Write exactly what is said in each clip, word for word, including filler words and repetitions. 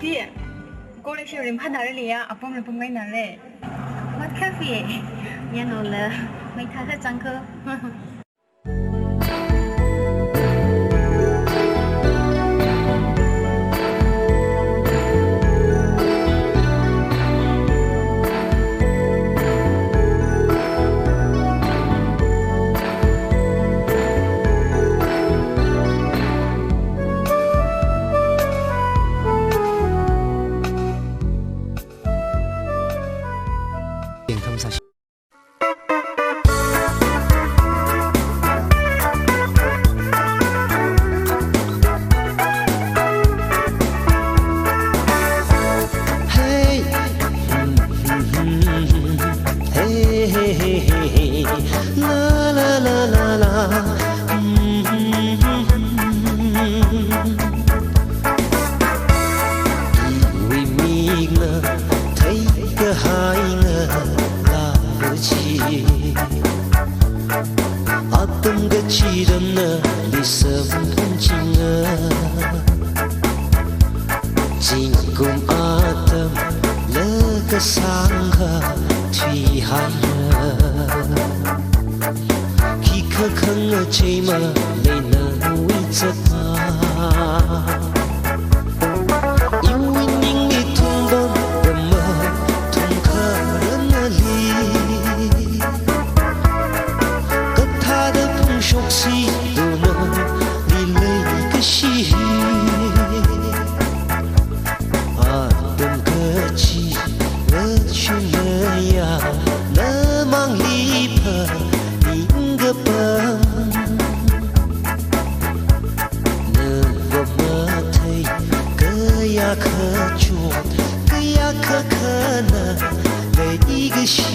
Pi, college rim hānarali ya, apam le pam ngainale. What coffee? Yano le, mai thāda changko. Hey. Hey, hey, hey, hey, hey. La, la, la, la, la. Iwui mikna theikahai ngalāva chi. Atam kachidamnali samphangchinga. Zingkum atam laga sangkha thuihaira. Khikha khangachei maleina nawui zatna. Iwui ningli thungpam rama thungkha ranali. Kathāda phungshoksi dona li leikashi hi. Atam kachi ngachunaya namangli phaningkapam. Nava mathei kayākha chot, kayākha khana leikashi.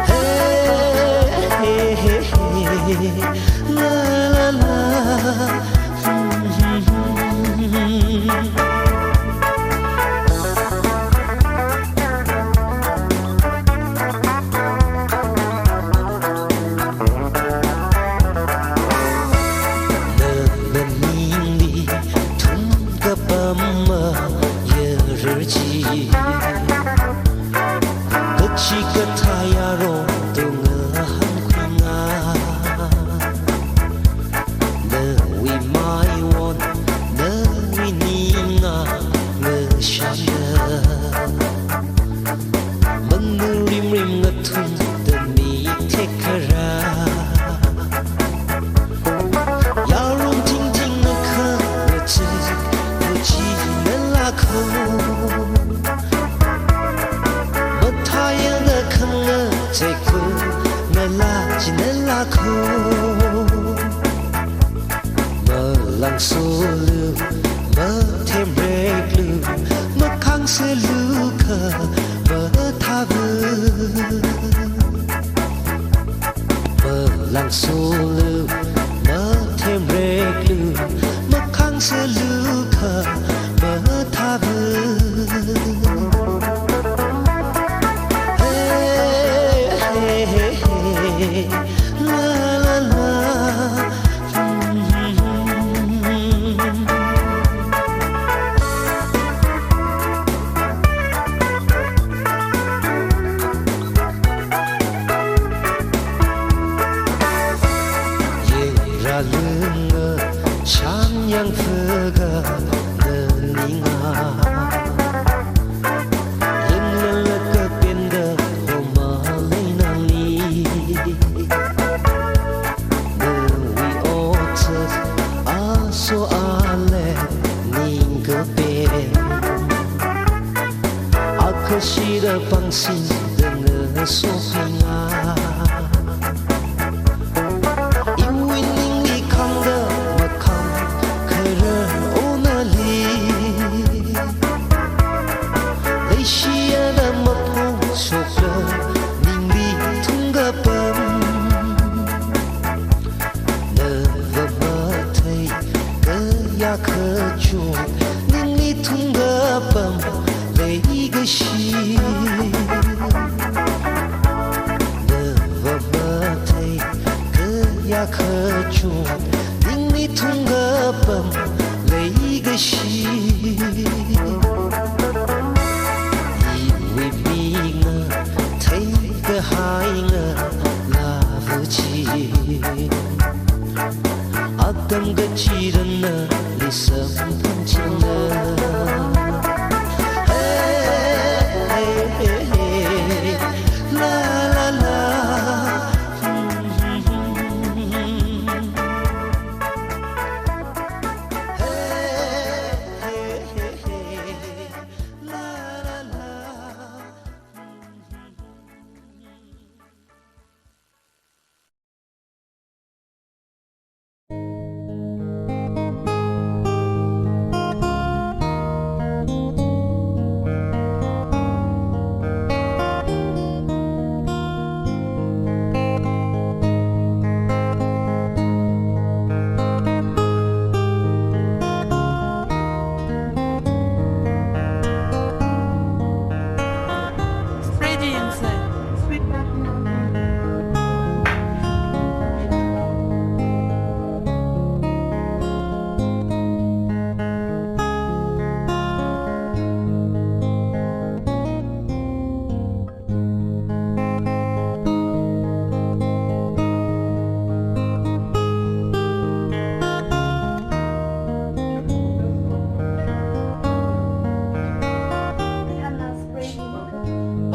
Hey, hey, hey, hey. La, la, la. Nana ningli thungkapam mayararchi. Kachikathā yarong tu ngahānkhuinga. Nawui maiwon, nawui ninga ngashāna. Manu rimrim ngathumda mi thekkharā. Yarong thingthing ngakha ngachei, ngachei ngalākho. Mathāya ngakhanga theikhu, ngalā chi ngalākho. Malāngsolu, mathemreklu, makhāngsalu kha mathāva. Malāngsolu, mathemreklu, makhāngsalu kha mathāva. Hey, hey, hey, hey. La, la, la. Yangra lunga changyang phaga naninga. Yanglala kapenda homa leinangli. Nawui otsak aso ale ningkapen. Akhashida pangsinda ngasopinga. Iwui ningli khangda makhang kharar onali. Leishiya da maphongshokla ningli thungkapam. Nava mathei kayākha chot ningli thungkapam leikashi. Nava mathei kayākha chot ningli thungkapam Iwui minga theikahai ngalāva chi, atam kachirana lisamphang china. Hey, hey, hey, hey. La, la, la. Spread it inside.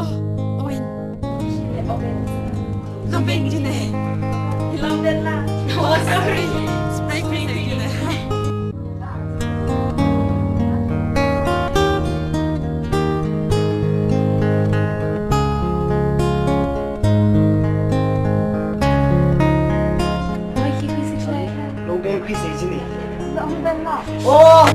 Oh, Owen. Owen. Lambing jine. Lambing la. Oh, sorry. Spray paint jine. Lambing khuisei jine. Lambing la. Oh.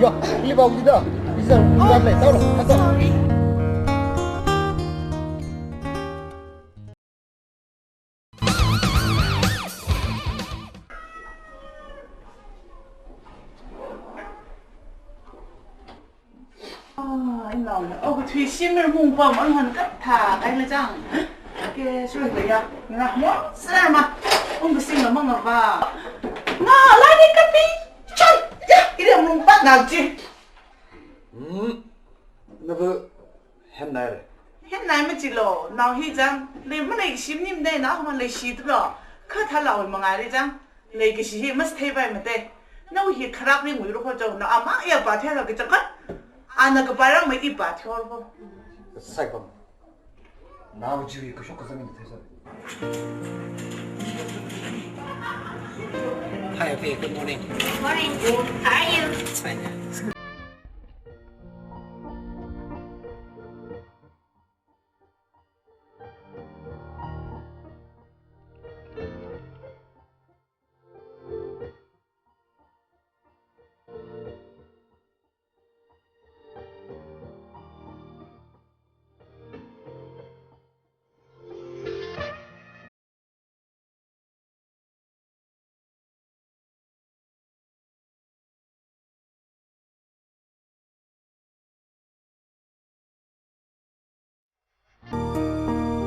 Yo, ini bau kita. Bisa, oh, bukan leh, tahu, tahu. Sorry. Ah, ina, oh, thui shimir mung pam, ang han kat tha, kai le chang. Ke, sure le ya. Nga mo, sir ma. Ung sing ma nga ba. Nga, lai ni kati. Chan, ya, ina mung pat na ji. Hmm. Nava Hennai re. Hennai machilo, nao hi chang, lei maleikashi maningmana, nao ma leishi tulo. Kha thalao mangāli chang, leikashi hi mas theipai mate. Nao hi kharap ringwui ro kho chao, nao ama ya pa thei ra kachangkhat. Ana kapai rang mai i pa thei ro kho. Sai pam. Nao ji kashok kazang ni thei sa. Hi, Api. Good morning. Morning. How are you? It's fine, yeah.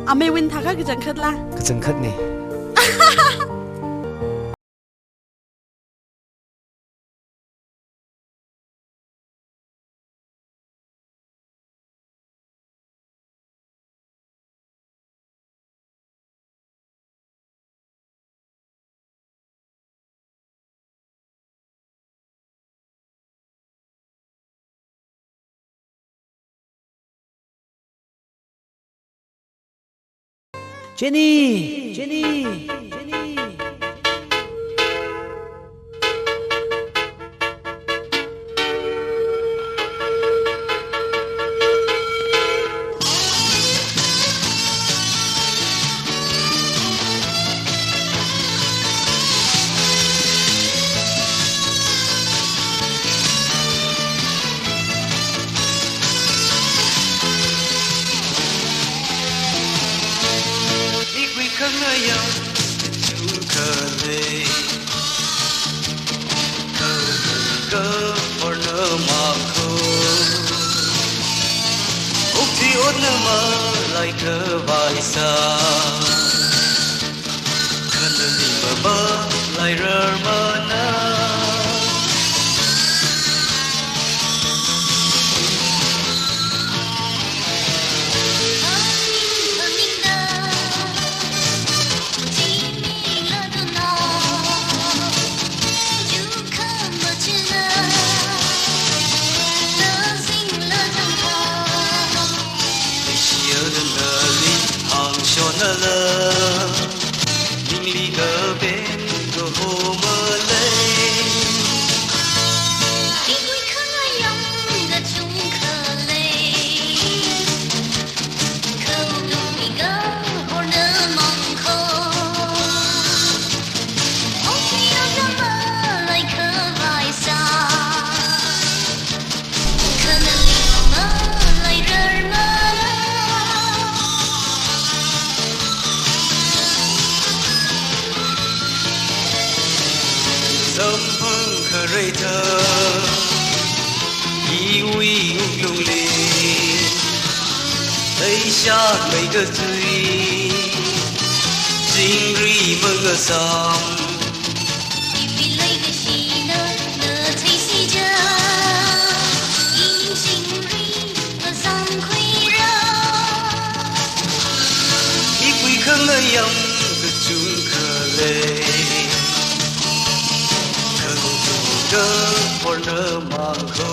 Amei win thakha kachangkhat la. Kachangkhat ne. Jenny! Jenny! Jenny! Kaphorna mangkho, okthui otna malai khavai sā, khanali mamalai rarmana. Samphang kharei thā, iwui wuklungli, leishakmei kachui, chingri mangasam. Ipui khangayam kachungkha lei, kachungkha kaphorna mangkho,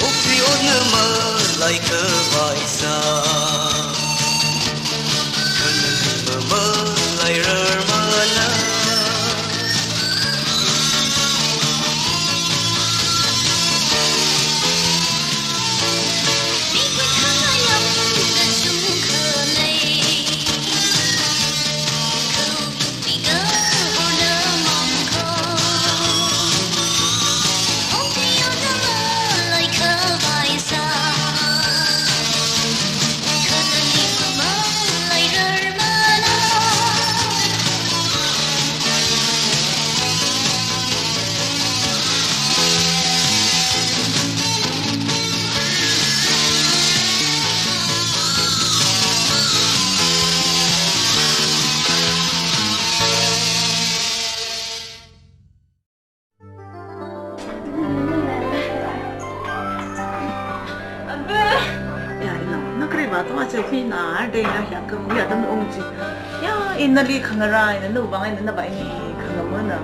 okthui otna malai khavai sā, khanali mamalai rarmana. Ya, inao, na kharei vātong aja khuina, arde ya, ya, khuiya tam ungji. Ya, ina nali khangarai, na, nawui vang eina, navā ini khangamana.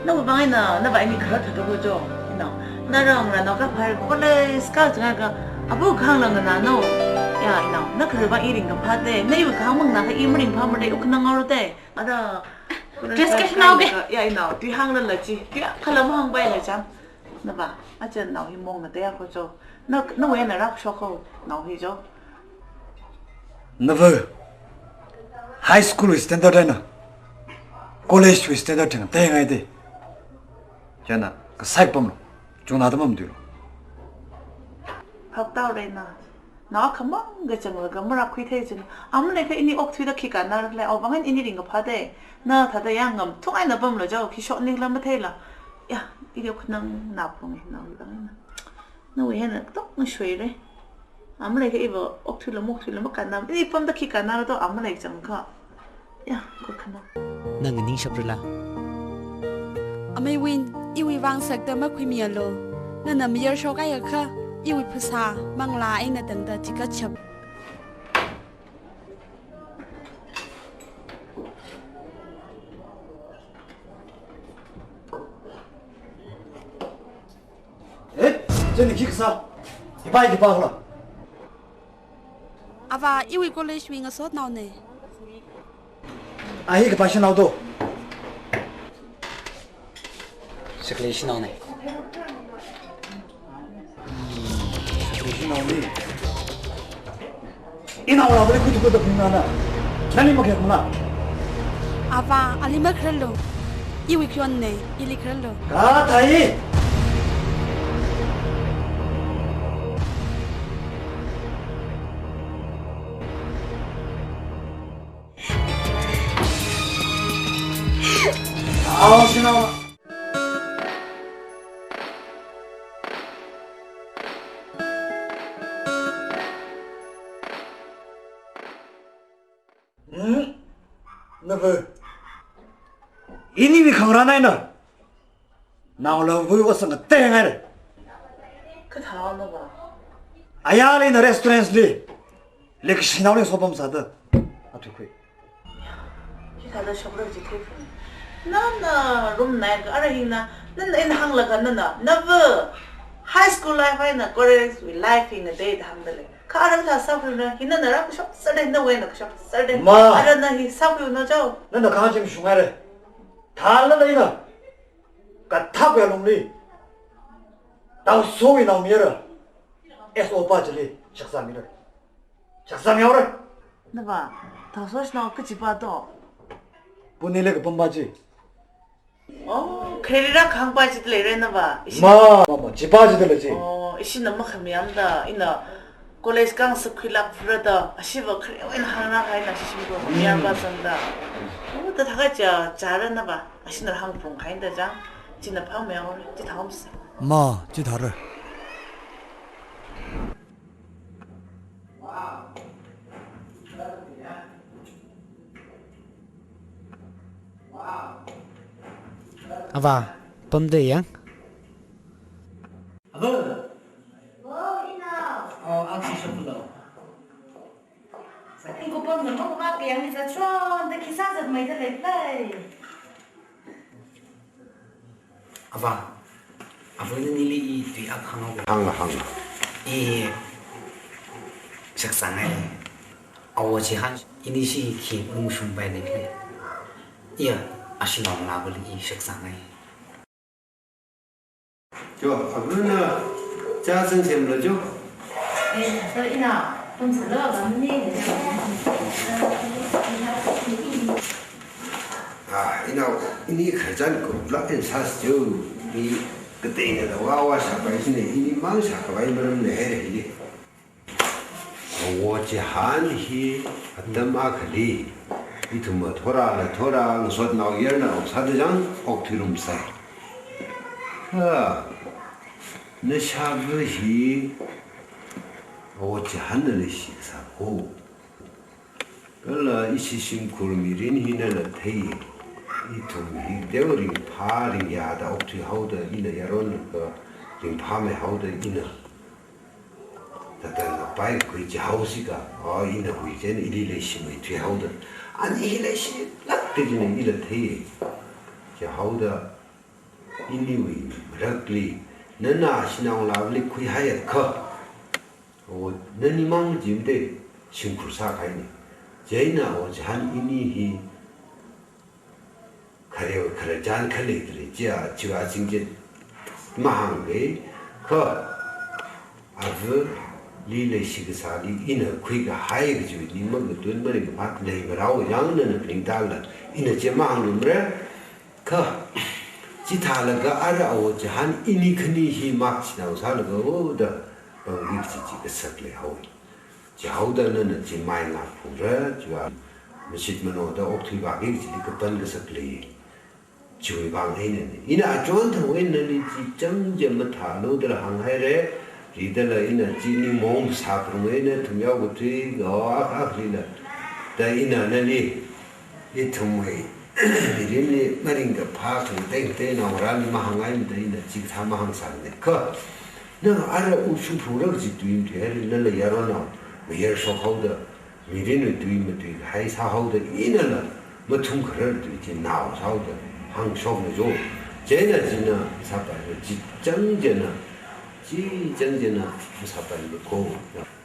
Nawui vang eina, navā ini kharā thāda kho jo, inao. Na rāngarānao kaphā college kazang akha, abu khanglang nganā no. Ya, inao, na kharei vāng i ringkaphā de, na iwui kahāng manganā akha i maringphāmara de, wuk khanang ngaoro de. Ada, dress kasānao ke? Ya, inao, tui hānglala chi, tui khala mahāngpaila chang. Navā, aja nao hi mongna de ya kho jo. Na, nawui eina rākashok kho, nao hi jo. Navā, high school wui standard eina college wui standard thang teingai de. Chieina, kasā pamlo, chungna da mamtuilo. Phap tāhaora na. Nao khamang kachanglaga marākhui thei china. Amaleikha ini okthuida khi kannara khala, awui vang eina ini ringkaphā de. Na thāda yāng ngamthung eina pamlo jo, khi shokni khala matheila. Ya, ili wuk khanang na phungi, nawui vang eina. Nawui eina tok ngashoira. Amaleikha iva okthuila maokthuila makannam. Ini pamda khi kannara to amalei chang kha. Ya, kho khanang. Nana ningshapra la? Ameiwui, iwui vang sakta makhuimialu. Nana mayar shokhai akha, iwui phasā, manglā eina tangda chikatshap. Eh, chieina khi kasā? Ipā khipākhala? Avā, iwui college wui ngasotnaona. A hi khipāshinao to? Sakleishinaona. Sakleishinaona. Inaola bali kutu kutu phungnana. Nali makhayak mala? Avā, ali makhararlu. Iwui khayonna, ili khararlu. Kathā hi. Ao, shinao. Nava, iniwui khangarān eina naola vui vāsang ngateingai. Kathāna va? Ayarli ina restaurants li, leikashinaoli sopam sāda, athui khui. Hithāda shokra kaji theiphung. Nana room nine ka ara hina, nana eina hānglaga nana, nava high school life eina college life hi ngatei da hāngda lei. Kha ara kathā sākhuina, hina nara kashok sāda, nawui eina kashok sāda. Ma. Ara na hi sākhuina chao. Nana khangachim shungaira. Thālala ina kathak ya lungli, Taosowui naomayara S O pa chili shakzāmira. Shakzāmihaora. Nava, Taoso shanao kachipa to? Puneli kapampa chi. Oh, khareli rākhangpa chili leira nava. Ishi ma, ma, ma, chipa chili lei chi. Oh, ishina makhamayāmada, ina college kang sākhuilāk phura da, ashiva kharewui eina hāngrākahaina, ishi shimkhur mayarpa zangda. Oh, da thākha cha, chara nava. Ashina hāngphungkahaida chang, china phāmeihaora, chithāmsa. Ma, chithāra. Ava, pamda yang? Ava. Oh, ina. Oh, aksi shaplo. Sākhi kupon namo kuma kayang ni zachon, da khisā zatmeida leilei. Ava, ava nali i tui akha hānghaoga. Hāngla, hāngla. I shakzāngai. Awo chihān, ini shi khi lungshungpai leilei. Iya, ashi naongalāvali i shakzāngai. Jo, avana chā zangsemlu jo. Eh, so ina, pamsālu, avani. Ah, ina, ini khararchan kuplāk eina sāsa jo. Ni kateina da vāvā sāpai chine, inimang sākhavai maram leihai hili. Awo chihān hi atam akhali, ithum mathora la thora, ngasotnao yarnao sāda chang okthuirumsai. Kha, nashāva hi awo chihānna leishikasā ko. Kala ishi shimkhur mirin hi nala thei. Ithum hi teoringphā ringyāda okthuihaoda ina yaronlaga ringphāmeihaoda ina. Thāda ngapai khui chihaosi ka, oh, ina hui chieina ili leishimeithuihaoda. Ani hi leishilākda china ila thei. Chihaoda iniwui marakli, nana ashi naongalāvali khuihaiakha, oh, nanimang jimde shimkhur sākahaina. Chieina awo chihān ini hi khareo khararchan khalei khalei chiya, chiya chingchen mahānglei, kha avali leishikasāli ina khuikahai kajiwui ningmang katun maringphā lei ngarao yangna na phaning tāla, ina chi mahānglumra, kha chithālaga ara awo chihān ini khani hi mak chinao sālaga, oh, da pangvik chi chi kasak leihaowa. Chihaoda nana chingmai ngākphungra, chiva mashit manoda okthuivāki chili kapan kasak lei. Chiwui vang eina ni. Ina achon thangwui eina nali chi chang chi mathālu dala hānghaira, ridala ina chi ningmong sāpharung eina thumyao kathui, oh, ak, ak lila. Da ina nali, ithumwui mirinli maringkaphā khangatei ngatei naongarāli mahāngngaimada ina chikathā mahāngsāne. Kha, na ara u shimphungra kaji tui mathuihaira, nala yaronnao mayar shokhaoda, mirinwui tui matuikahai sāhaoda, inala mathumkharar tui chi nao sāhaoda, hāngshokna jo. Chieina china sāpaira, chi chang china, chi chang china sāpaira ko.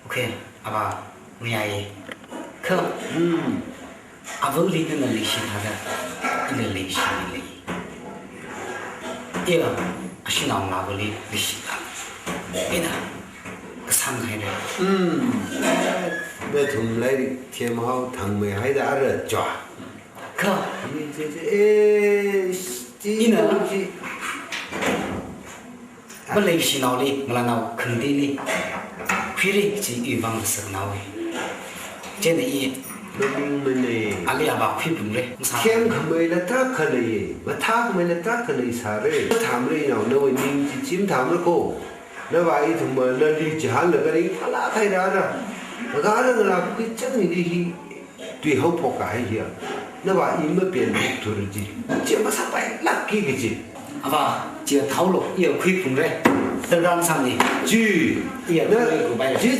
Okay, ava, mayai. Kha, hmm, avali nana leishi thāda, ila leishilei. Ila, ashi naongalāvali leishi thā. Ina, kasang haira. Hmm, nathum lairik themhao thangmeihaida ara jo. Kha, mi chi chi, eh, chi, ina, chi. Maleishinaoli, ngalānao khangateili khuira kaji i vang ngasaknaowa. Chieina i, ngamingmana. Ali ava khuiphungra, masā. Themkhameila tarākha leiya, mathākhameila tarākha leisāra. Mathāmara inao, nawui ning chi chi mathāmara ko. Nava ithumva nali chihānlaga ringphālāk hairara. Laga ara ngalā khuichang hili hi, tui haophok kahai hiya. Nava i mapengthura ji. Chi masāpailākki kaji. Avā, chi thaolo, iya khuiphungra. Tangran sāni. Chi. Iya na, khuiphungpaira. Chi.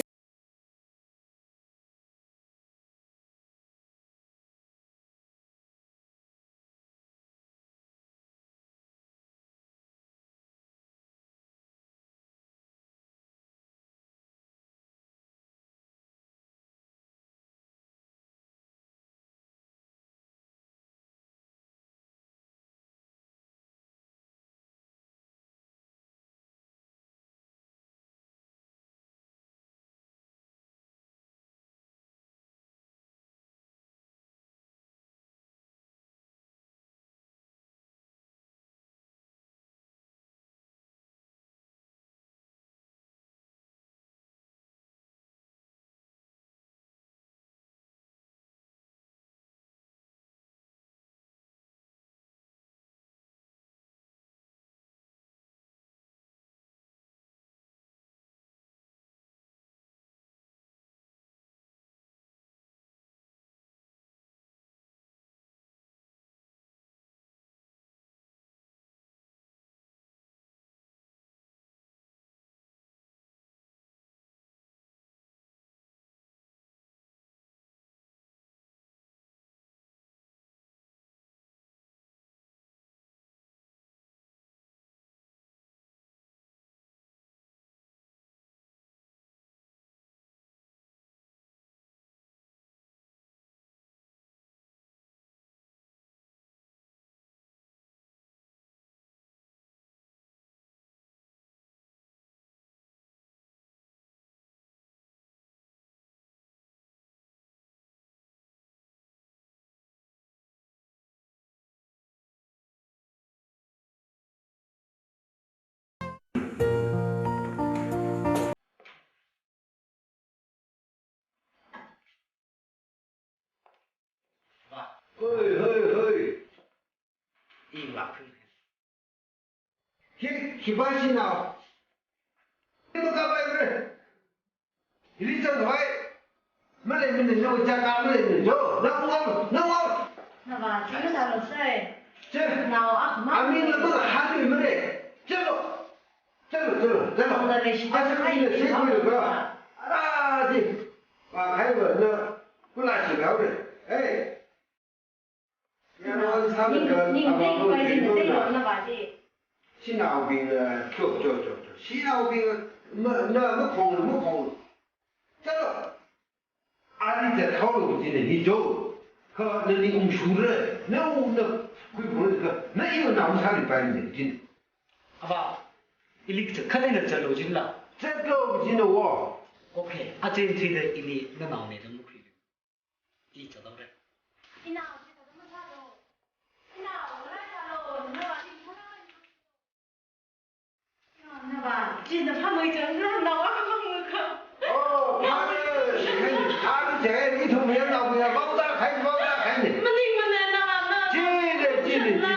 Hoi, hoi, hoi. Ing lak. Hi, hi ba shi nao. Hi ba ka ba re. Hili zangvai. Maleimana, nawui chākā maleimana jo. Nang ngam, nang ngam. Nava, chi masālu sai. Che. Nao, ah, ma. Aming la ba hānmimara. Chalo. Chalo, chalo, chalo. Nava, leishi. Asa kami le, shi kami le ba. Ara, di. Ba khai ba na. Kula shi ba re. Hey. Ning, ning, ning, ning, ning, ning, ning, ning, shanaobing, eh, cho, cho, cho, cho. Shanaobing, eh, ma, na, makhong, makhong. Chalo. Ali ta thaolo jina ni jo. Kha nani ungshura. Na u na khuiphung kha. Na iwui nao masāripai ni jin. Avā, ili cha khalei na chalo jinla. Chalo jina wo. Okay, achen thida ili nanaone da makhui. I chādaore. Inao, chi thāda masālu. Inao, ngalā chālu, nava chi thāda. Nava, chi na phamei chang, nava, nava, nava. Oh, phamei, phamei, phamei, ithum yangnaobing ya, vangda khai, vangda khai ni. Maningmana, nava, nava. Chine, chine, chine.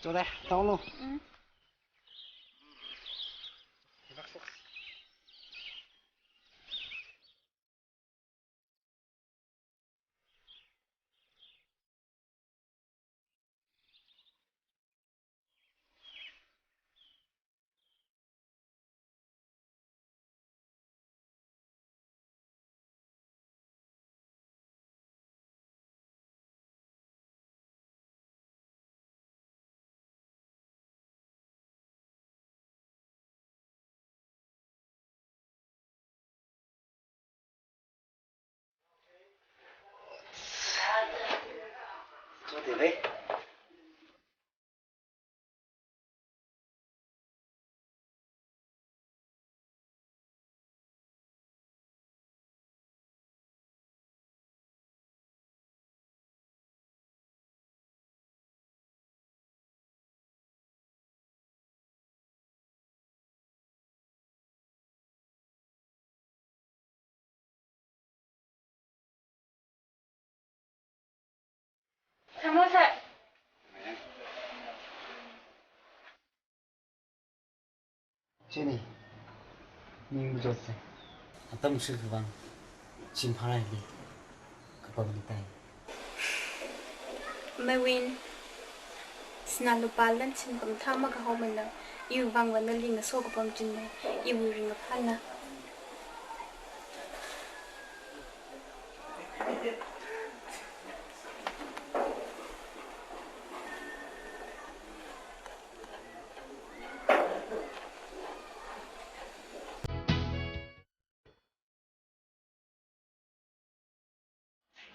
Chore, tao lo. Mm. Samosa. Chini, ning machotse. Atam shikhavang, chim pharali, kapam mitai. Mewin, sinā lupā lan chim pamthā makahaomana, iwui vangva nali ngaso kapam china, iwui ringkaphāna.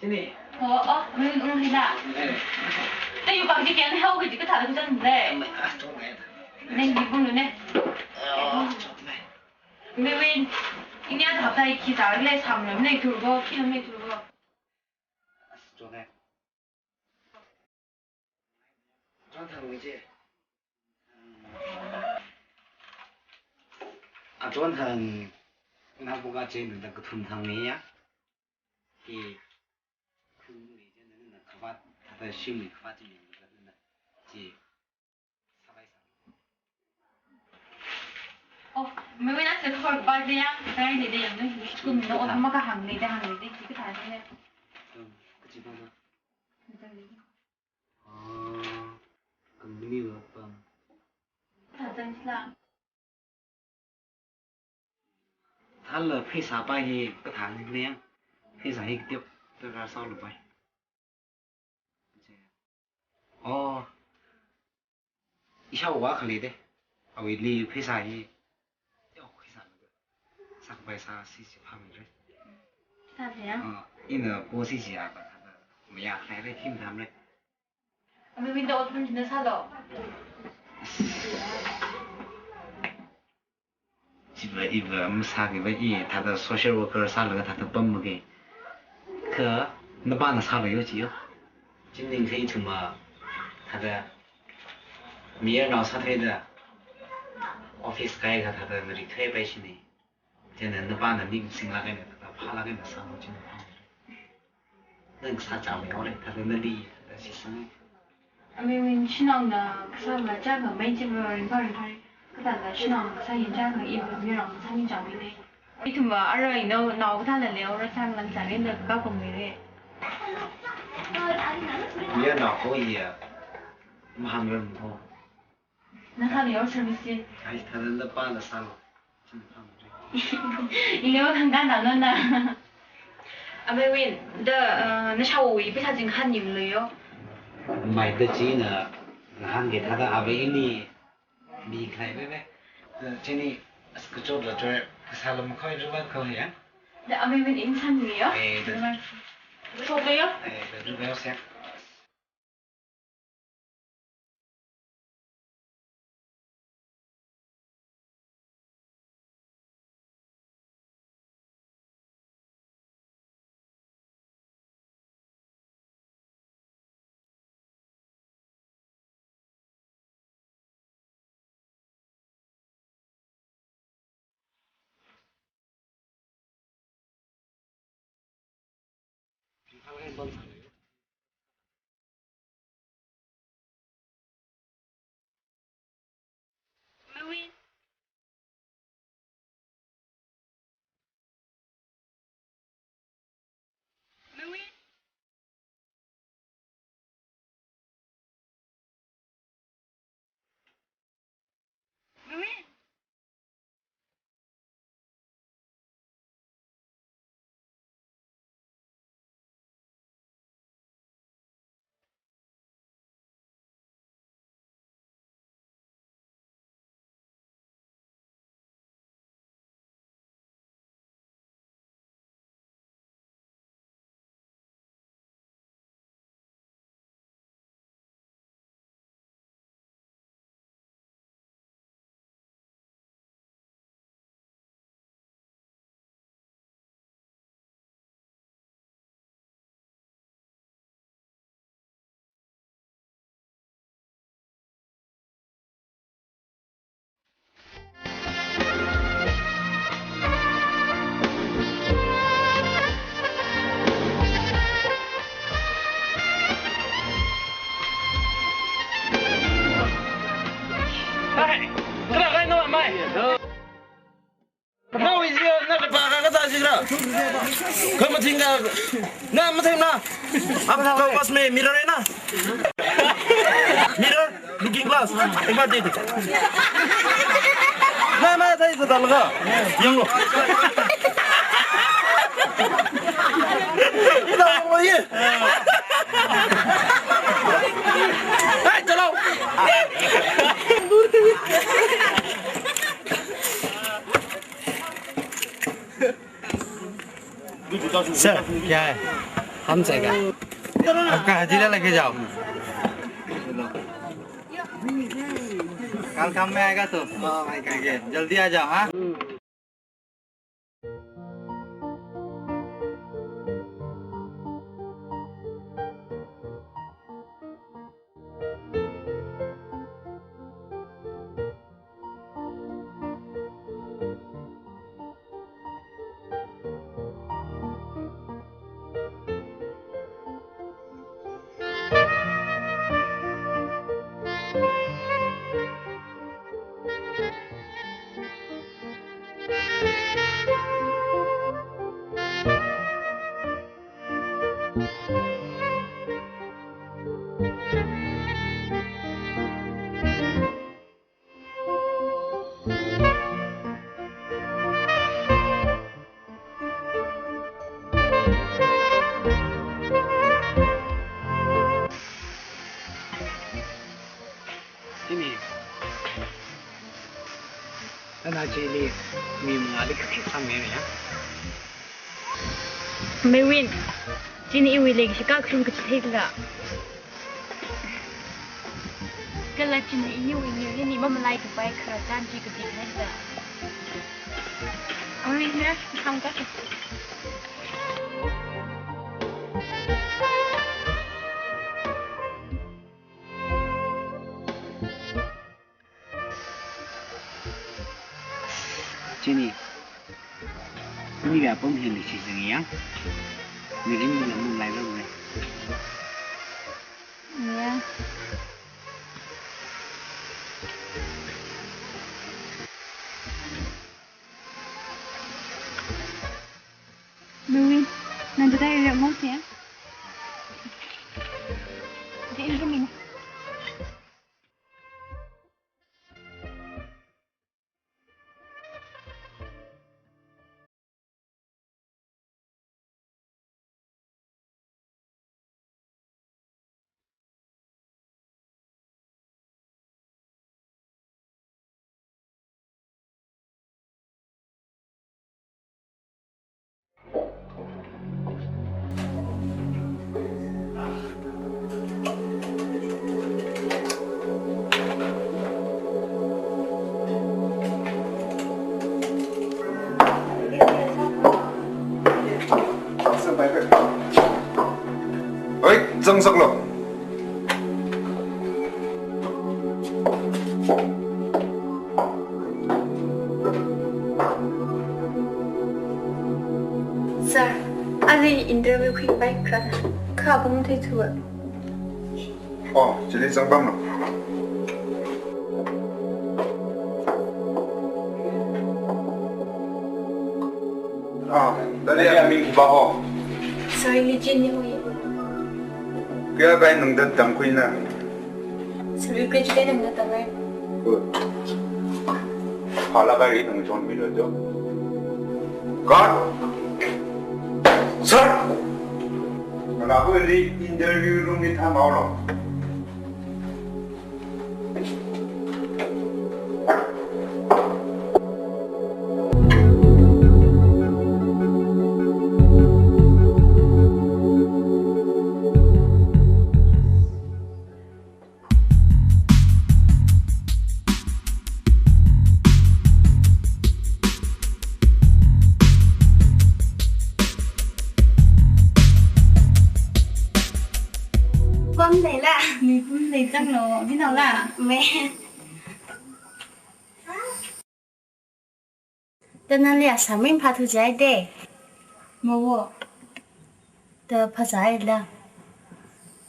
Chini. Oh, oh, Mewin ung hila. Eh. Te yu bang ji kian hau kaji kathā kathā le. Mai, ah, chok mai. Neng di bung ne. Oh, chok mai. Mewin, ini ada hapta iki tar le sam le, neng turbo, kilo neng turbo. Chok mai. Chon thang mi je. Achon thang, na buka je nda kathum thang mi ya. Ki, khun mi je nda khavat, thāda shim mi khavat ji mi nda ji. Oh, Mewin, nase khor ba de yang, kai de de yang, ni school mi no, oh, makahāng de de, hāng de de, ki kathā de. Hmm, kachi ba ba. Kathā de. Ah, company work pam. Kathā de la. Thāla pheisā pa hi kathā ni ne yang. Pheisā hi tip, tip ra sao lo pai. Oh. Ishāvā khaleide. Awuili pheisā hi. Yo, pheisā lo. Sākapai sāsi si phāmire. Sāsi ya? Ah, ina po sisi ya ba, ba, maya khaire, him thamre. Ami window open jina sālo. Chiva iva masāki va i thāda social worker sālaga thāda pam maki. Kha napāna sālo yo chi yo. Chimning kha ithumva thāda mayarnao sāthuida office kai kha thāda nari khai pai shini. Chieina napāna ning singlaga eina thāda phālaga eina sālo china phā. Nang sā chāmei haore, thāda nali, thāda sisang. Ami win shinong na kasā ma chānga mai chiva ringphā ringphā. Kathāda shinong kasā yin chānga iva mirong kasā mi chāmei le. Ithumva ara ino nao kathāla leo ra chāng lang chāng inda ka kong mi re. Mayarnao ko iya. Mahāngrar mo. Na sālo yo service chi? Ai, thāda napāna sālo. China phāmare. Ileo thangkān na nona. Amei win, da, uh, nashāwui pheisā chingkhan yimlo yo. Mai da china ngahānki thāda ava ini mi khalei bebe. Da chini as kachot la chore kasā lo makhoi ruwa kho ya. Da amei win in san mi yo. Eh, da. Chot lo yo. Eh, da ruwa sek. Kha mathing ka, na mathing na. Aapka paas mein mirror hai na? Mirror, looking glass. Ek baar dekh. Na, na, sahee se dalga. Yanglo. Ina wo ye. Hey, chalo. Sir, क्या है? हम जाएगा। आपका हजीरा लेके जाओ। कल काम में आएगा तो? हाँ, भाई, ठीक है, जल्दी आ जाओ, हाँ? Chini, nana chili mi mangāli khikhi sāmi ya? Mewin, chini iwui leikashi kakharum kachitheila. Kala china iniwui ningli ni mamalai kapai khararchan chi kapi khaida. Amri na, khangka. Chini, iniwui apam hi leishi jang ya. Mirin mi lamung lai lamung lai. Ya. Louis, nanda dai re mo te. Dai re mo. Oi, zangsaklu. Sir, ali interview khuipai kharā, kha apam theithuwa. Oh, chili zangpamlu. Ah, dali aming ba ho. Sorry, Lichin ni hui. Kayākha nangda tamkhuina? Sorry, graduate nangda tamra. Good. Phalākha ri nang chonmilu jo. Guard! Sir! Ngalāwui interview room li thamhaolu. Pam leila? Mipam lei zanglu, minaola? Me. Tanali asam ringphāthu jai de. Mawo. Ta phāzāila.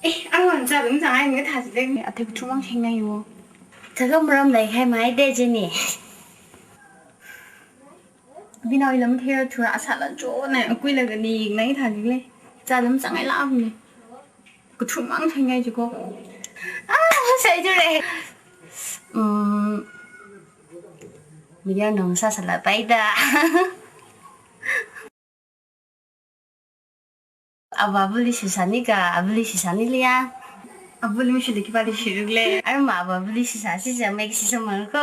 Eh, ang wan za lum za ai ngathā jile. Athei chumang hing na yo. Thākha maram leikahai mai de jini. Abinao ila matheira thura asāla chona, akuila kani yingnai thāli le. Chālam sangai la ne. Kathumang thangai jiko. Ah, sai jure. Hmm. Mayarnao sāsāla paida. Avāvali shisānika, avali shisāni liya. Avali mishili khipāli shiruk le. Arma avāvali shisā, shisā mai shisā mangko.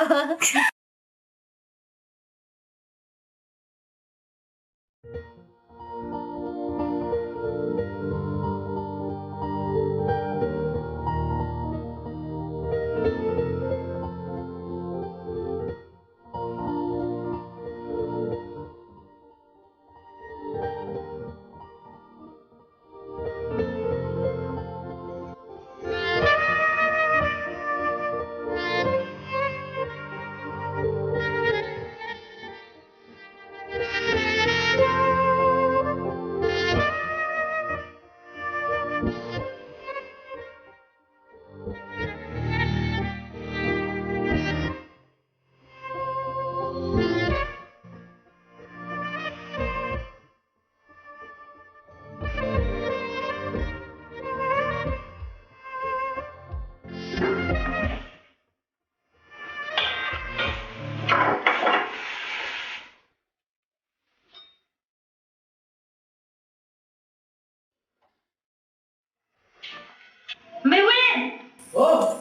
Meiwin! Oh!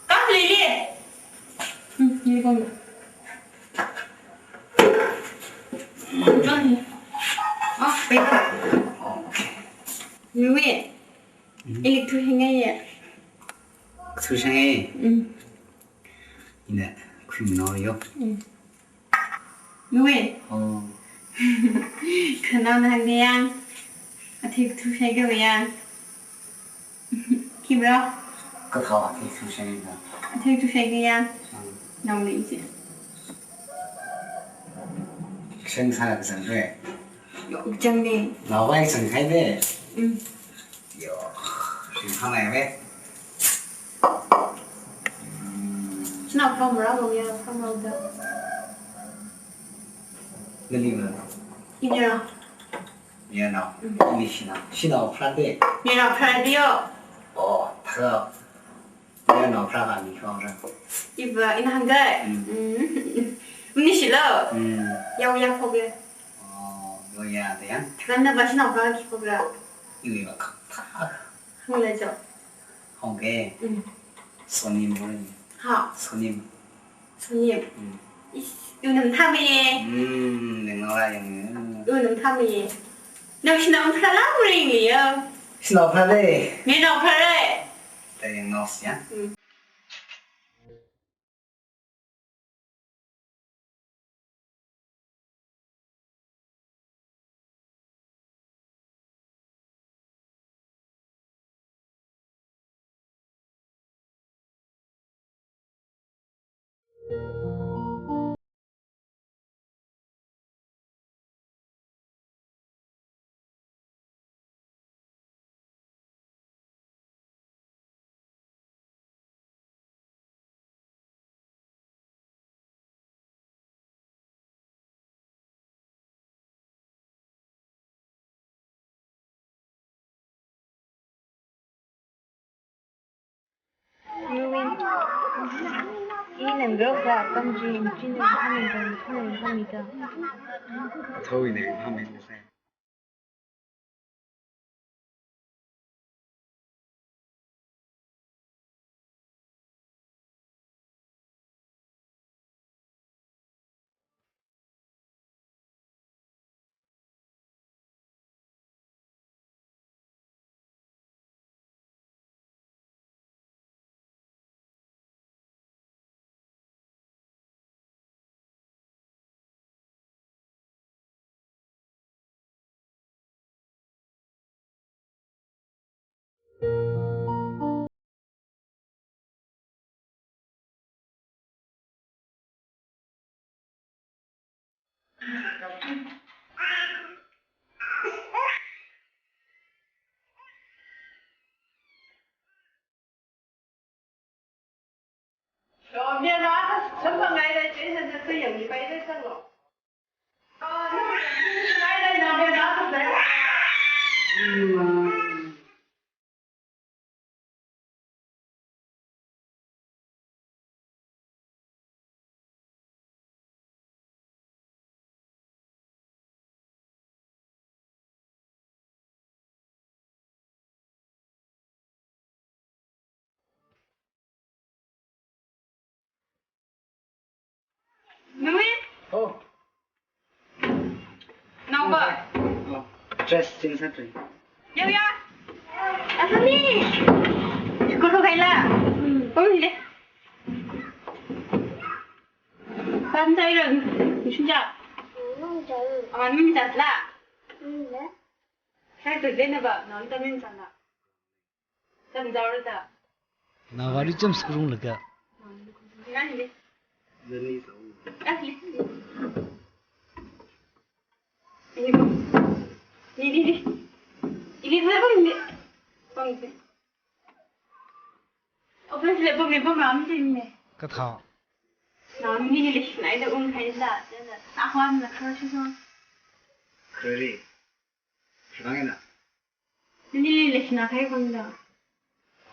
Kap lili! Hmm, ni kong. Mang. Ah, paper. Meiwin. Hmm? Ili thuhai ngaiya. Thuhai ngai? Hmm. Ina, khuimano yo. Hmm. Meiwin. Oh. Khanao nang yang. Athei thuhai ga yang. Khibra? Kathā athei thuhai ga. Athei thuhai ga yang. Hmm. Nang ni isi. Seng sa ka sang re. Yo, chang ni. Nao vai chang khai de. Hmm. Yo, sing hang ai ve. Shanao pharā mara lo ya, pharā mara da. Nali mara. Ini ra. Mayarnao. Mm. Ini shanao. Shanao pharā de. Mayarnao pharā de yo. Oh, tha. Mayarnao pharā kha ni khong ra. Iva, ina hāngga. Mm. Mm. Mani shilo. Mm. Yao ya khong ge. Oh, yao ya de ya. Tharan na ba shanao pharā khi khong ra. Iwi ba kha. Hāngla jo. Hāngge. Mm. Sonim bo ni. Ha. Sonim. Sonim. Mm. Is, iwui name thāmeiye. Mm, ningla yang. Iwui name thāmeiye. Nao shanao pharā la ring ye. Shanao pharā le. Mayarnao pharā le. Te yang nao siya. Mm. Ina ngarokla kamji, china hamin kan, hamin kamida. Athawui ina hamin kasai. Oh. Naopa. Oh. Dress change sāthui. Yaoya. Asami. School thukhaila. Hmm. Pamde. Pamchairang. Nishinja. Pamchai. Aman min zatla. Hmm. Sai to dena ba, non ta min zatla. Tamzaurada. Nawari cham skrung laga. Nani le. Nani zau. Ah, le. Ini ko. Ini, ini. Ini ko pamde. Pamde. Office le pamde, pamram chine. Kathā. Nani le, nai da ungkhaila. Nahwan na crush so. Really? Shilangna. Nili leishina khai bangda.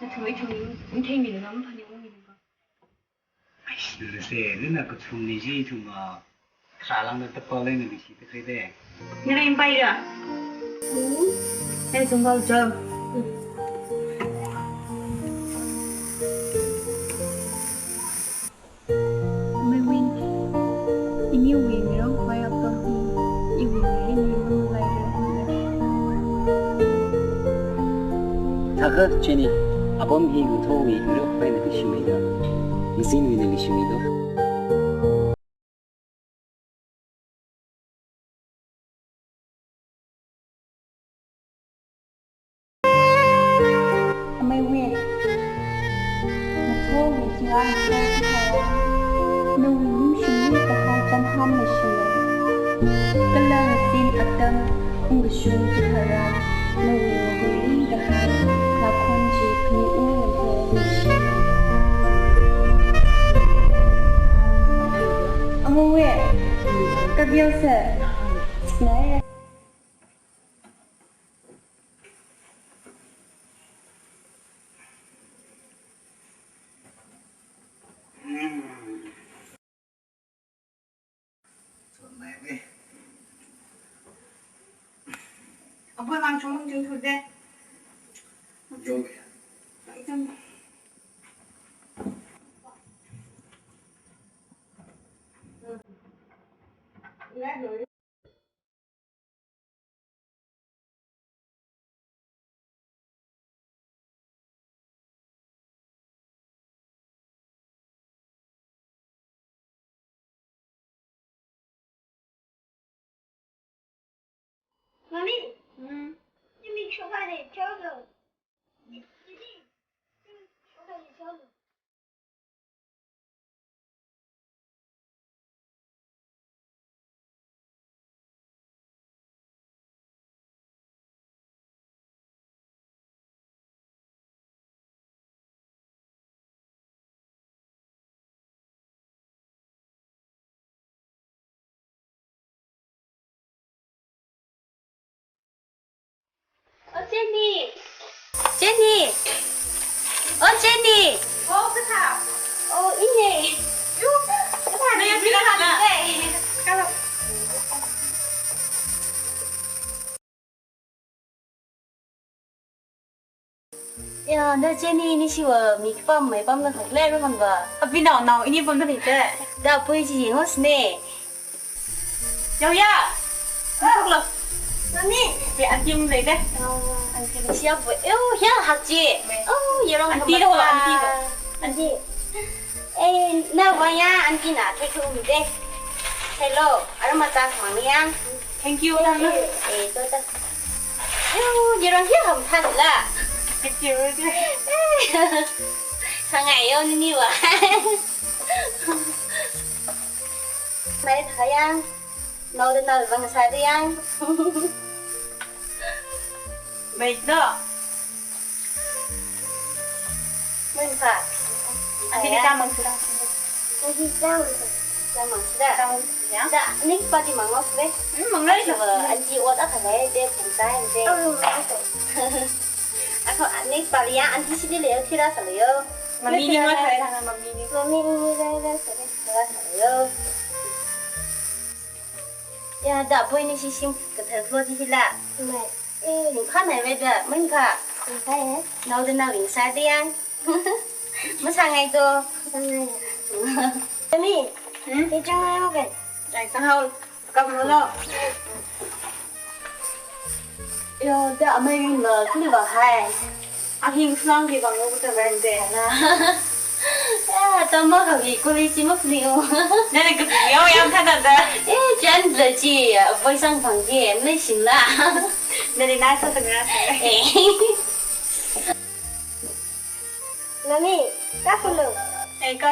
Nathum ithum, ithum mi ngam phani ung mi ko. Ai, sila se, nina kathum ni ji ithum a, khalang na tapal na bishi ta khai de. Nira impai ra. Hmm? Ai, zung bau jo. Meiwin, iniwui mirong hoi apam hi, iwui mirin mirong lai re. Thakha Jenny, apam hi ngathorwui mirong hoi na kashimei da, ngazinwui na kashimei da. Amei wui, ngathorwui thingrang ngathor chithāra, nawui ningshimli kahai chānhān leishina. Kala ngazin atam ungkashung chithāra, nawui mahuili kahai lākhon chi khani ungli ngathor leishina. Amei wui, kabiao se, nai. Apoi mang chung chung thu de. Mami. Hmm. Imi shoka de cholo. Didi. Imi shoka de cholo. Oh, Jenny! Jenny! Oh, Jenny! Oh, kathā? Oh, ine. Yu, kathā na ya sila hala. Kala. Ya, na Jenny, ni shiwa mi kipam mai pam na khak le ru han ba. Abinao nao, ini pam na khak le. Da pui ji ngos ne. Yaoya. Masuk lo. Mami. Di aunty mung lei de. Oh, aunty mung siap bu. Eu, ya hak ji. Oh, ya rong aunty lo, aunty lo. Aunty. Eh, na waya aunty na thei thung de. Hello, arama ta mang yang. Thank you, eh, tang. Eh, eh, to ta. Eu, ya rong ya ham tha la. Thank you. Sangai yo ni wa. Mai thayang, nao da nao bang sa da yang. Mai no. Mun pa. Aunty ni ka mang sura. Aunty ka mang sura. Ka mang sura. Ka mang sura. Da, ni pa di mang os be. Hmm, mang rai lo. Aunty ot a khalei de pung sai de. Oh, mang os. Ako, ni pa ya aunty si di le yo thira sa le yo. Mami ni ngot hai thang mami ni. Mami ni ni rai rai sa le. Yo. Ya, da poi ni shishim kathar flow di hila. Mai. Eh, ni kha mai wei da, mun kha. Ni kha eh. Nao da nao ring sa da yang. Masangai to. Sangai. Mami. Hmm? Ni chang ai mo kai. Sanghao, kamulo. Yo, da amei ring lo, kuli ba hai. Ahing slang ki bang lo, kuta bang de na. Ya, tama ka bi kuli si mak ni o. Nana ka bi yo yang thana da. Eh, jan da ji, boy sang bang ji, mei sing la. Nana na sa sa nga. Eh. Mami, ka kulo. Eh, ka.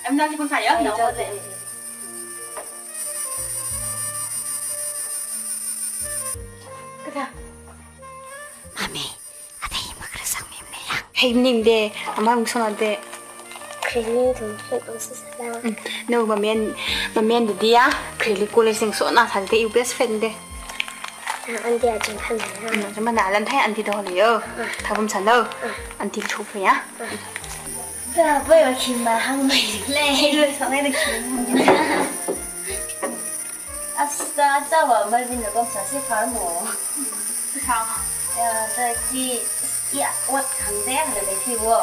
Em na si kun sa yo, eh, na jo, ko de. Eh, eh. Kathā? Mami, ate hi makara sang mi mne yang. Hei, ning de, ama mung sona de. Krini tum hei kum sisala. Mm. No, mamen, mamen de dia. Krini kule sing sona sa de, you best friend de. Ah, andi a jing khan na. Mm, jama na lan thai andi do le yo. Ah. Thabum sa lo. Ah. Andi chu phu ya. Ah. Da, boy, wa khim ma hāngmei le, lo song ai da khim. Asta, asta wa mai bin da pamsā si phar mo. Phar. Ya, da ji, ya, ot khangde, da le phi wo.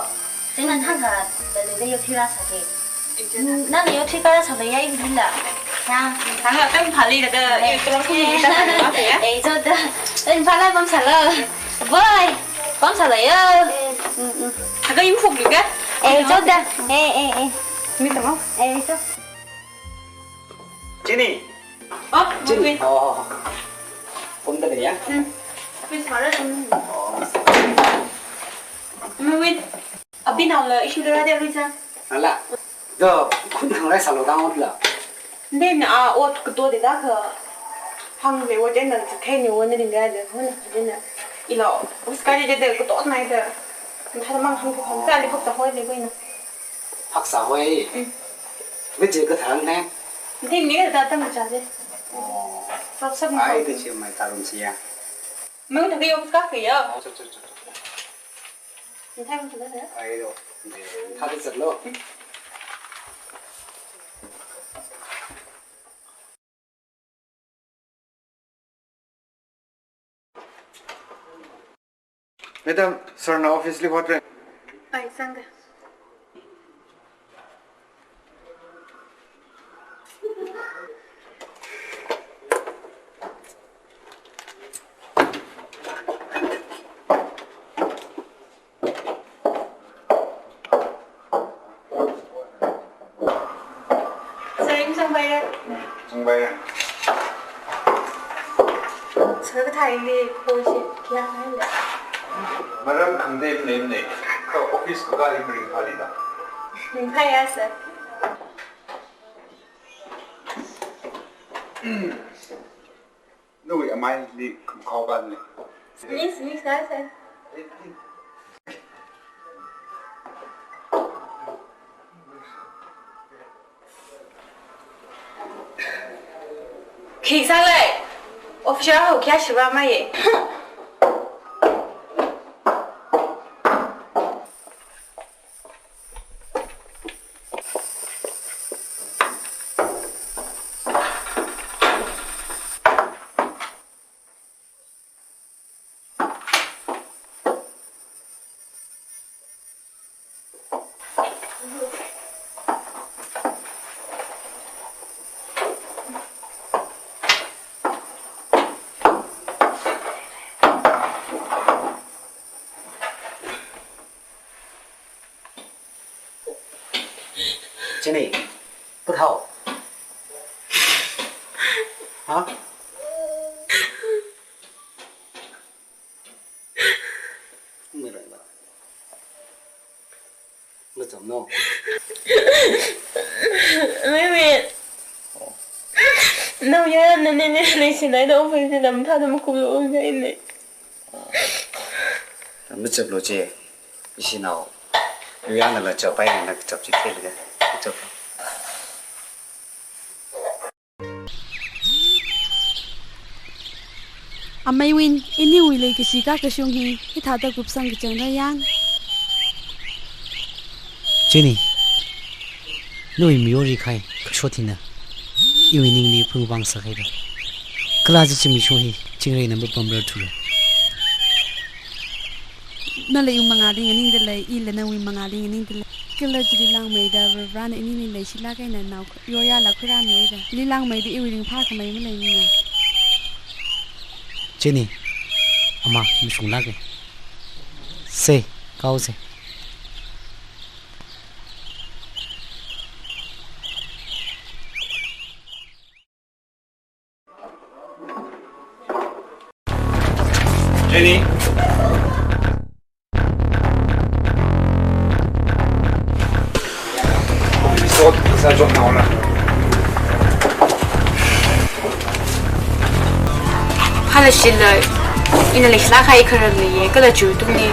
Chieina thangkha, da le da yo phi rāsā ke. Nana yo phi rāsā le ya i bila. Ya. Thangkha tam phali da, da, eh, yo tolong khum da, da, da, ya. Eh, jo da. Tam phala pamsā lo. Boy, pamsā lo yo. Eh. Mm, mm. Aga yung phuk juga. Eh, jo da. Eh, eh, eh. Ni tama? Eh, jo. Jenny. Oh, Jenny. Wait. Oh. Kum da ya? Hmm. Please, Mara, hmm. Oh. Wait, wait. Abinao la issue da de, Rita. Ala. Do, khun thang rai salo dang ot la. Then, ah, ot kato de da ka. Hāng le ot de na, thei ni ot na ding da de, hun na. Ilo, us ka de de, kato na de. Thada mang hāng ko hāng, ka le phok ta hoi le ko na. Phaksa hoi. Mm. Mei je ka thang ne. Ding ni ka ta tam cha je. Oh. Phaksa mo. Ai, de che mai ta rum si ya. Mei ta ke yo ka ke ya. Oh, cho, cho, cho, cho. Ni thai mo ta ne. Ai lo. Ne, tha de zat lo. Mm. Madam, sir na office li hotre. Ai, sangga. Sir, ina sangbai ra? Sangbai ra. Sir, kathā ili ko si kya hai le? Maram khangde mne mne. Ka office ko ka ri mring phali da. Ringphai ya, sir. Nawui amai li khumkhao ban le. Miss, miss, guys, eh. Khi sang lei. Official ho kya shiba mai ye. Jenny, put hao. Ha? Mei rai ba. Macham no. Mei mei. Oh. Nao ya na ne ne ne si nai da office ni lam tha da makum lo ngai ne. Machap lo che. Ishi nao. Yu ya na la chap ai na chap chi ke le. Chap. Ameiwui, iniwui leikashi kakashung hi, hithāda kupsang kachang da yang. Jenny, nawui miyur rikhai, kashot hina. Iwui ningli phungvang sākhaida. Kala chi zimiksho hi, chingreina mapamrar thura. Nala iwui mangāli nganingda lei, ila nawui mangāli nganingda lei. Kala chili langmeida Varivarana inili leishilāk eina nao yoyāla khuirāmida. Chili langmeida iwui ringphākhamei maleimana. Jenny, ama mashunglāka. Se, kaose. Jenny. Resort sā jot naola. Phālashilei, ina leishilāk kahai kharā leiya, kala chiwui tungli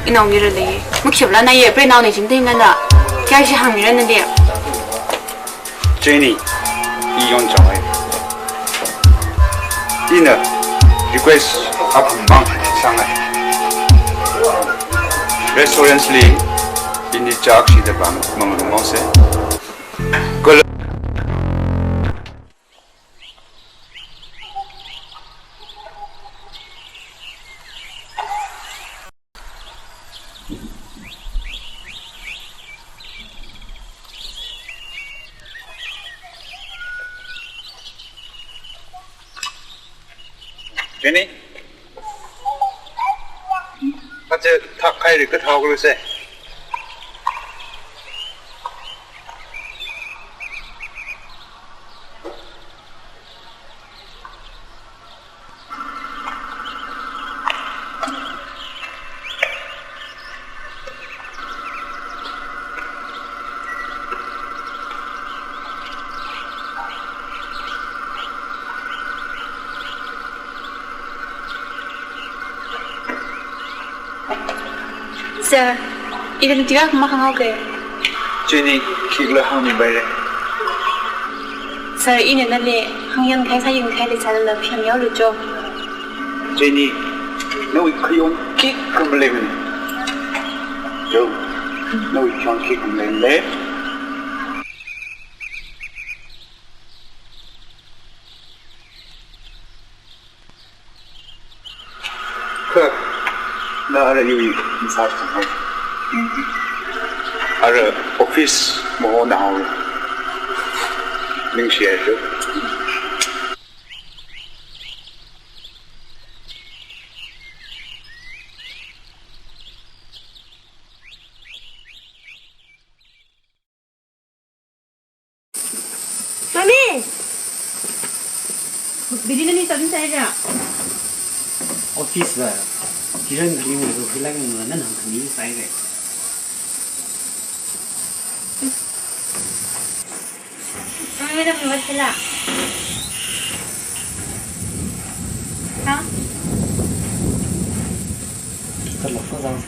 inao mira leiya. Makhayāpla naya, prei nao nei jimdei nana. Kayākha hāngmira nali. Jenny, i yonchang ai. Ina request akhamang sāngai. Restaurants li ini chak shida bang manglung mose. Kala Jenny? Aja thak khairi kathao kulu se. Sir, ithum tiyak mahānghaoke. Jenny, khikhala hāngmipaire. Sir, ina nali hāngyān kahai sāyān kahai leisālala phiyam yaolu jo. Jenny, nawui khayon khikha maleimana. Jo, nawui khayon khikha maleimana. Kha, na ara iwui masā chang hai. Ara office maho nao. Ningshiya jo. Mami! Bidi nani chapmisaira? Office la Kiran khani mui ru hilak nuna nan hāngkhami saire. Mami, nana mi wat sila. Ha? Kalok ko zang.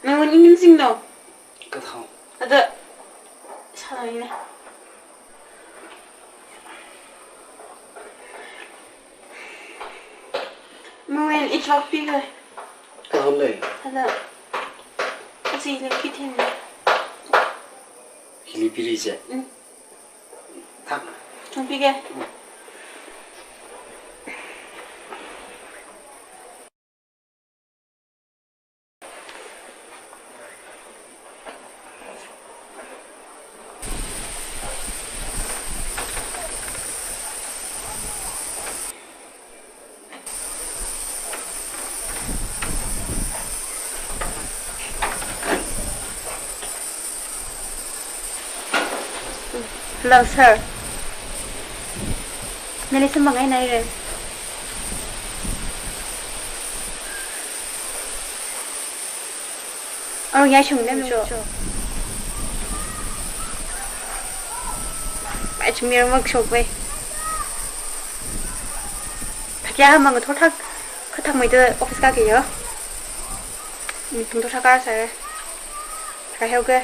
Nang wan inim singno? Kathao. Ada. Sālaine. Mungwen ichok pika. Kaham lei. Ada. Asi le kithin le. Hili piri je. Mm. Thang. Thang pika. Mm. Hello, sir. Nali sum mangai naire. Arung yāshung nem cho. Achmir mak shok bai. Thakya mang thor thak, khathak mai da office kāke yo. Tum thor thak kar sir. Thak heo ke.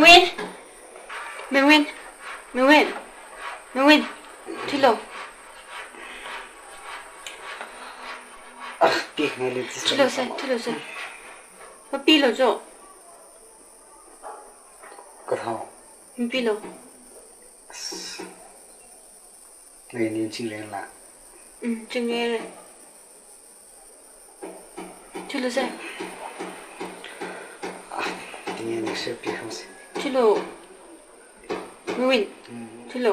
Win. Mewin. Mewin. Mewin. Thuilo. Ah, pi ngai le. Thuilo se, thuilo se. Mapilo jo. Kathao. Mapilo. Ngai ni chingre la. Mm, chingre. Thuilo se. Ah, tingye ni se pi hose. Thuilo. Mewin. Mm. Thuilo.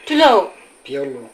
Thuilo. Piolo.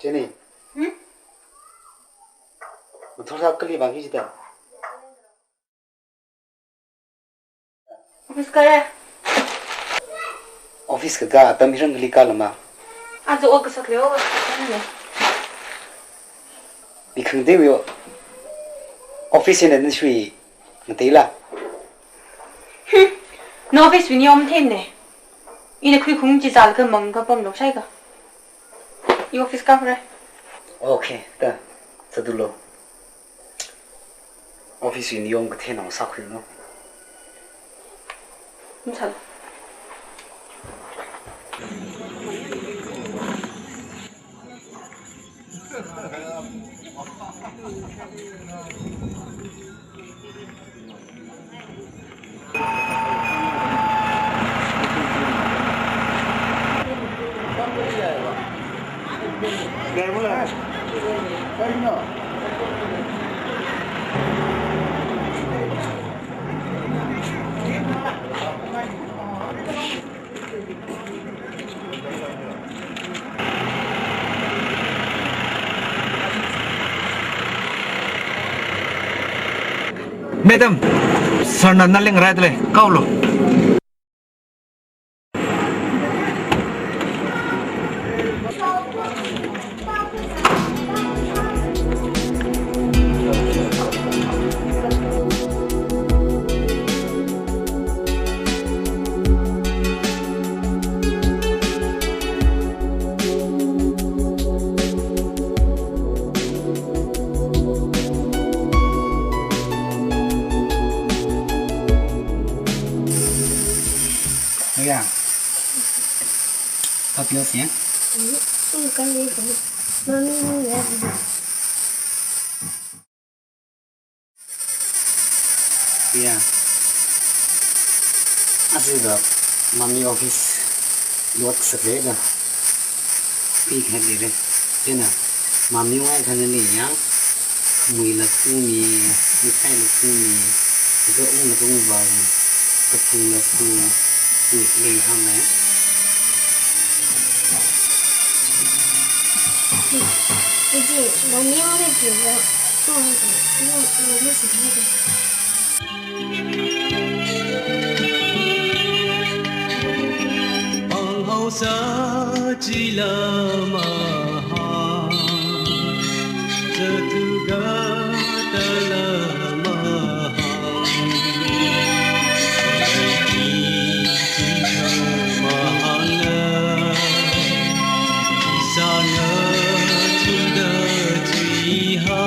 Jenny. Hmm? Mathor sa kali bang hi jita. Office kare. Office kaka atam hirang kali kalama. Aja o kasak leo. Bikhang de yo. Office ina den shui. Ngatei la. Hmm. No office wui niyom thenne. Ina khui khung chi zal ka mang ka pam lok shai ka. I office ka re. Okay, ta. Sadu lo. Office wui niyom kathe nong sa khui no. Msal. Madam, sir na naling rai le, kaolo. Oya. Kapios ya? Hmm, kali. Mami ni ya. Ya. Aja mami office lot sele da. Pi khat lele. Chieina mami wai khanani ya. Mui la kumi, mithai la kumi, ga ung la kumi ba, ga pung la ku, ku ni ham ne. Iji, mami wai khanani ya. Panghao sa chila maha, chatuga tala maha, mahala, sana tuda tuiha.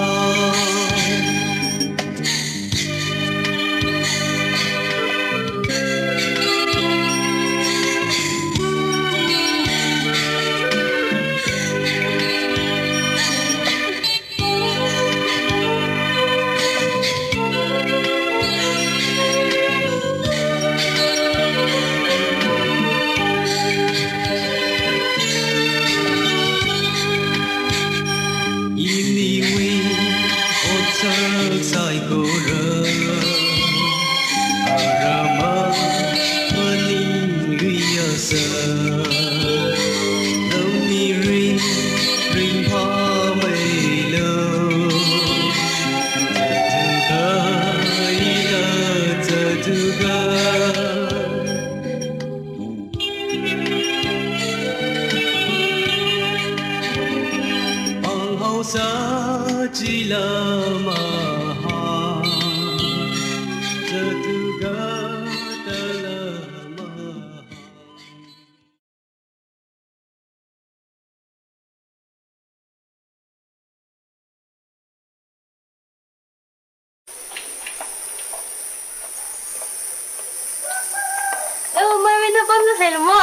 Oh, mai mai na pamda lei mo.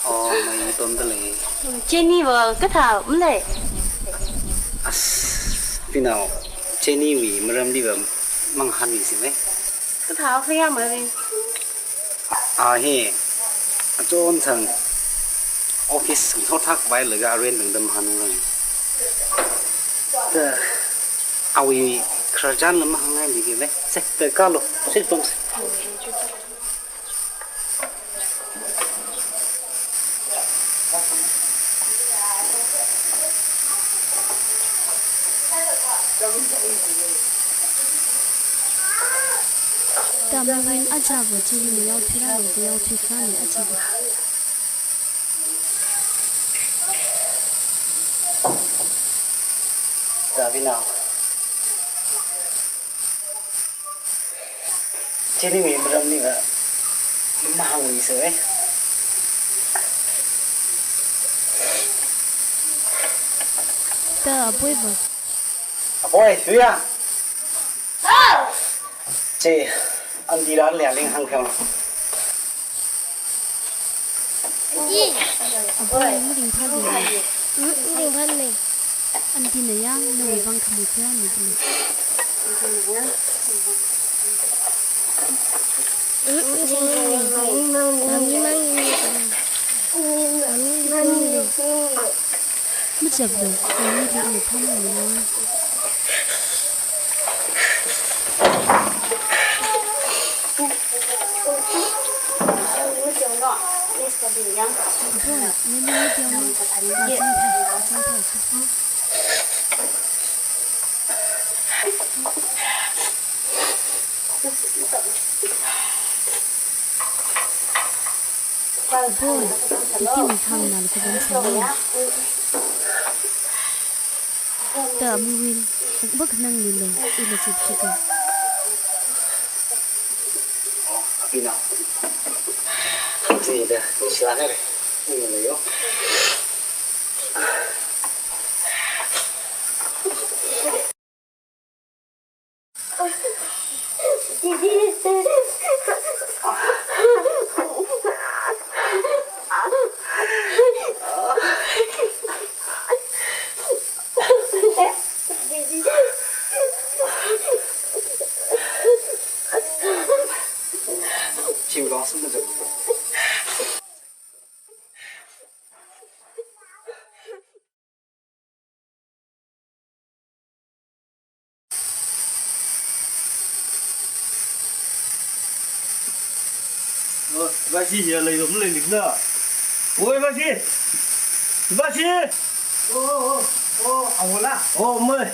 Oh, mai pamda lei. Jenny va kathā malei. As, pinao, Jenny wui maramli va mangahān mi si mai. Kathā khayā mai. A hi, achon thang office thothakwui laga arent dang dam hānung rang. Ta, awui khararchan lam hāngngai lei le. Se, ta kalo, se pam se. Tamawin ajava chili mayau thira lo, mayau thikha ni ajava. Davina. Chili mi maramli va mahāngmi se. Ta apoi va. Apoi, Suya. Che, aunty la le ling hāng pheong. Apoi, maringphā lei. Maringphā lei. Aunty na yang, nawui vang khamui khuiya mi dili. Mami mang ni. Mami mang ni. Mami mang ni. Machaplo, mami li ina pham ni. Apoi, mami li ina pham ni. Apoi, iti mi khang nala kapam sālei. Tamawin, ukbak nang lilo, ila chip chip. Apina. Chida, ni shila nare. Ni le yo. Oh, Bashi, ya lei dom lei lik na. Oi, Bashi. Bashi. Oh, oh, oh, oh, awo la. Oh, mai.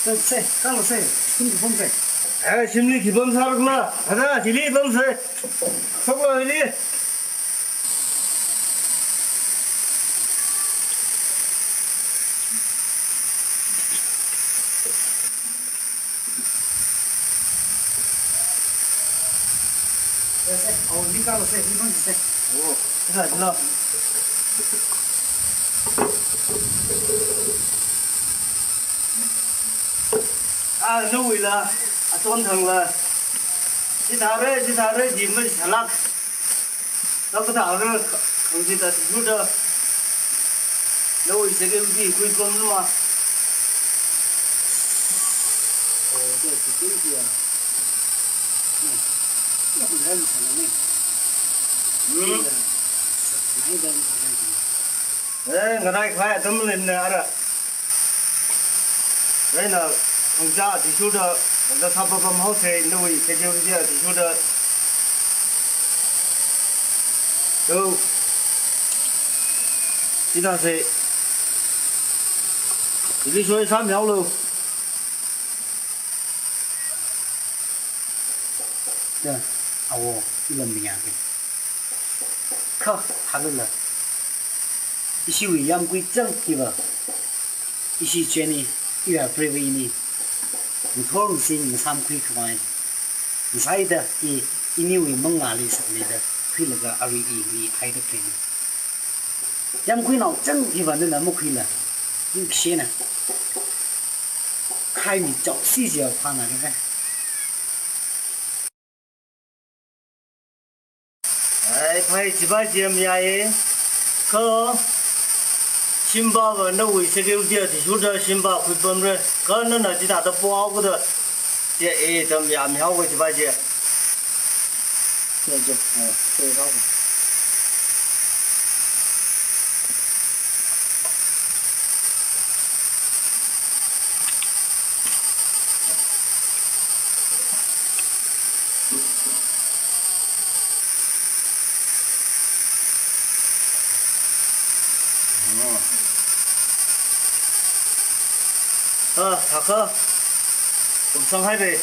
Se, se, kalo se. Sim ki pam se. Eh, simli ki pam sar la. Ada, chili pam se. Sok la, chili. A, nawui la, achon thang la. Chithāre, chithāre, ji mai salak. Nang kathāra, khangachee athishurda. Nawui security khuipam luma. Oh, te security ya. Nai. Nai, nai, nai. Hmm. Nai, nai, nai. Eh, nganai khai atam lin na ara. Eina khangachee athishurda, khangachee sāpapam haosei, nawui security athishurda. Yo. Chithāsei. Ili soi sāmihaolu. Da, awo, ilam miya pe. Kha, halala. Ishiwui yamkui chang kiva. Ishi Jenny, iva Previ ni. Ngathor ngazin ngasāmkhui khavai, ngasaida i iniwui manglāli sāleida khuilaga arui i mihaida khaleina. Yāmkhuinao chang hiva nana makhuila, ningshina. Khai mi chaosi jiya phāna kaka. Ai, phai, chiva jam yai. Kha, shimva va nawui security athishurda shimva khuipamra. Kha nana chithāda pohaokida. Chi e tam yamihao va chiva jam. Cho, cho, eh, cho, cho. Ah, thākha. Kumsang hai be.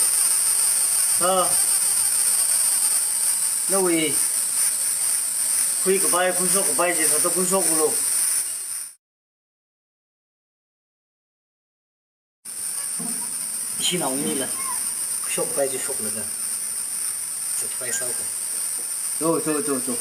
Ah. Nawui khuikapai, khuishokkapai chi thāda khuishoklu. Ishi naonila, khuishokpai chi shoklaga, zatpai sāuka. Cho, cho, cho, cho.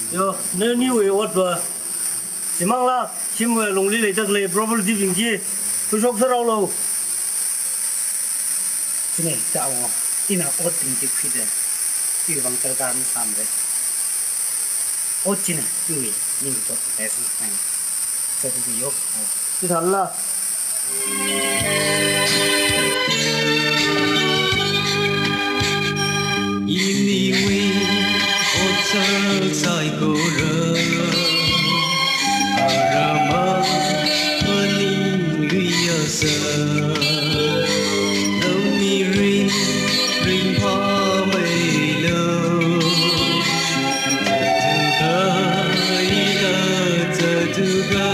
Yo, naniwui ot va. Chimangla, shimwui lungli leida khalei property bing chi, khuishok sāraolu. Chine, chao, ina otbing chi khuida, iwui vang darkar masāmara. Ot china, iwui, ning chot, kaisa, nang. Sāthuiyo. Chithāla. Iniwui otsak saikora, arama maningli asa, nao mirin ringphāmeilo, zathuka, ila zathuka.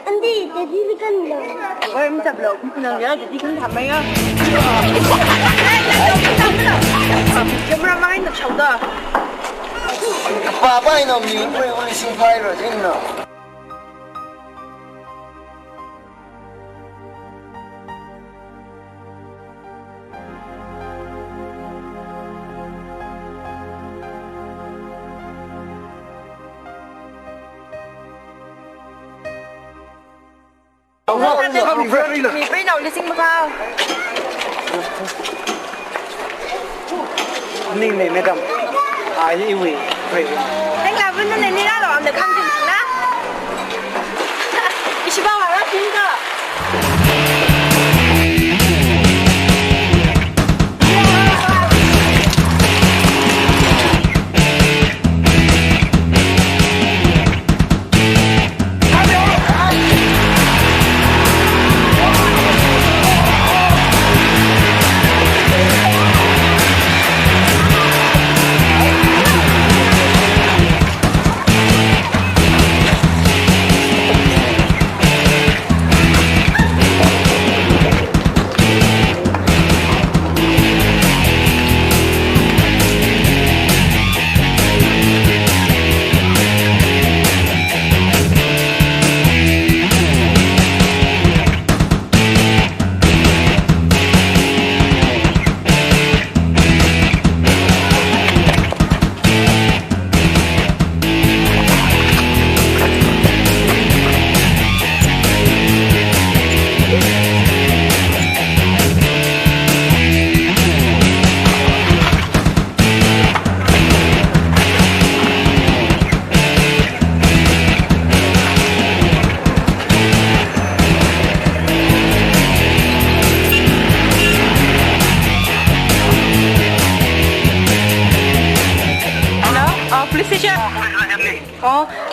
Aunty, daddy li kan lo. Oi, mataplo. Nang ya, daddy kan thamai ya. Camera mai na chau da. Papa, I know you. Oi, oi, sing fire, you know. Mi pei nao lising maka. Ning ne, madam. Ah, iwui. Pei. Nang la bun ne ni la lo, am de khang jing na. Ishi ba wa ra pin ka.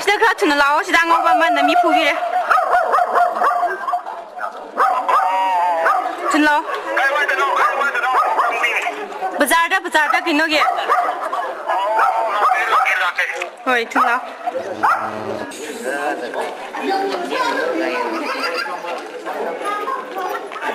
Shida kharā thunlao, shida ngaopa mana mi phubire. Thunlao. Bazar da, bazar da kinoge. Hoi, thunlao.